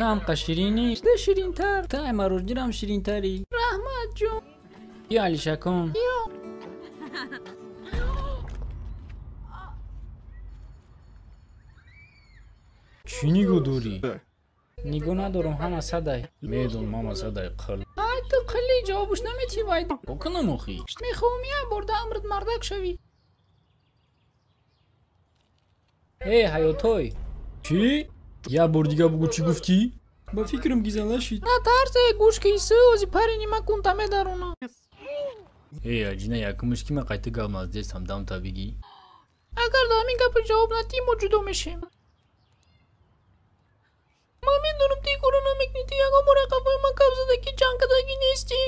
Ҳамқа ширинӣ? Да ширинтар. Та ай марождирам ширинтарӣ. Раҳмат, ҷон. Ё Алишакон. Ё. Чӣ нигоҳ дорӣ? Нигоҳ надорам, ҳама садай. Медонам, ҳама садай қил. Ай ту қилли ҷавобуш наметиҳӣ вай. Кунам охи. Мехоҳам як бор да амрат мардак шавӣ. Э, ҳаётой. Чӣ? Як бор дига бугӯ чӣ гуфтӣ? Ба фикрам гизала шид. Натарсе, гӯш ки исӯ, ози пари нима кунта медарона. Э, аҷина якумш ки ман қайта гап наздестам, дамта бигӣ. Агар да ҳамин гапа ҷавоб надиҳӣ, мо ҷудо мешем. Ман медонам, ту ин корро намекунӣ, ту ягон бор қафои ман гап задагӣ, ҷанг кардагӣ нестӣ.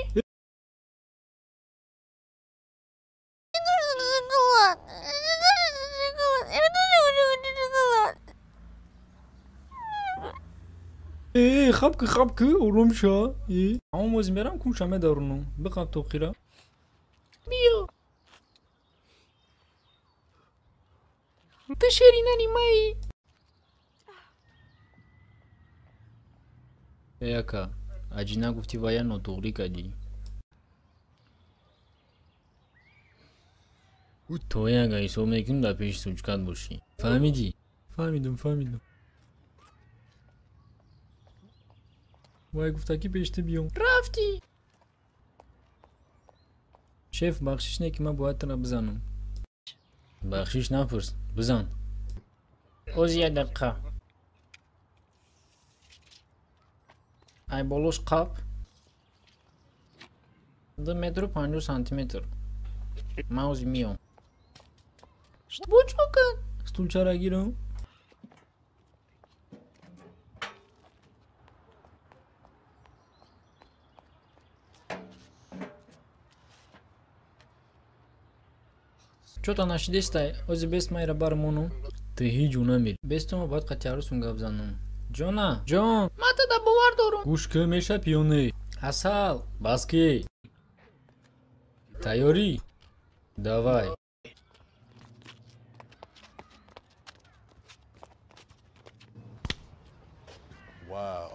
Э, хаб ки, хаб ки, ором ша. Э, ҳамон ози мерам кунша медарунам. Биқаб тоқира. Биё. Ту шеринани маи. Э, ака, аҷина гуфтӣ вая нотуғрӣ кардӣ. То ага ҳисоб мекунӣ дар пеши сучкат бошӣ. Фаҳмидӣ? Фаҳмидам, фаҳмидам. Вай гуфта ки пеш ту биём. Рафтӣ. Шеф, бахшиш не ки ман бояд тура бизанам. Бахшиш напурс, бизан. Ози як дақиқа. Ай болош қап 2 метру 50 сантиметр. Ман ози миём. Бо чӣ кард? Стулчара гирам. Чота нашидестай, ози бест майра бармонум. Ту ҳеҷ ҷо намери. Бестума бояд қати арӯсум гап занам. Ҷона, ҷон. Ман туда бовар дорам. Гӯш ки мешапи ё не? Асал, бас ки. Тайёрӣ? Давай. Wow.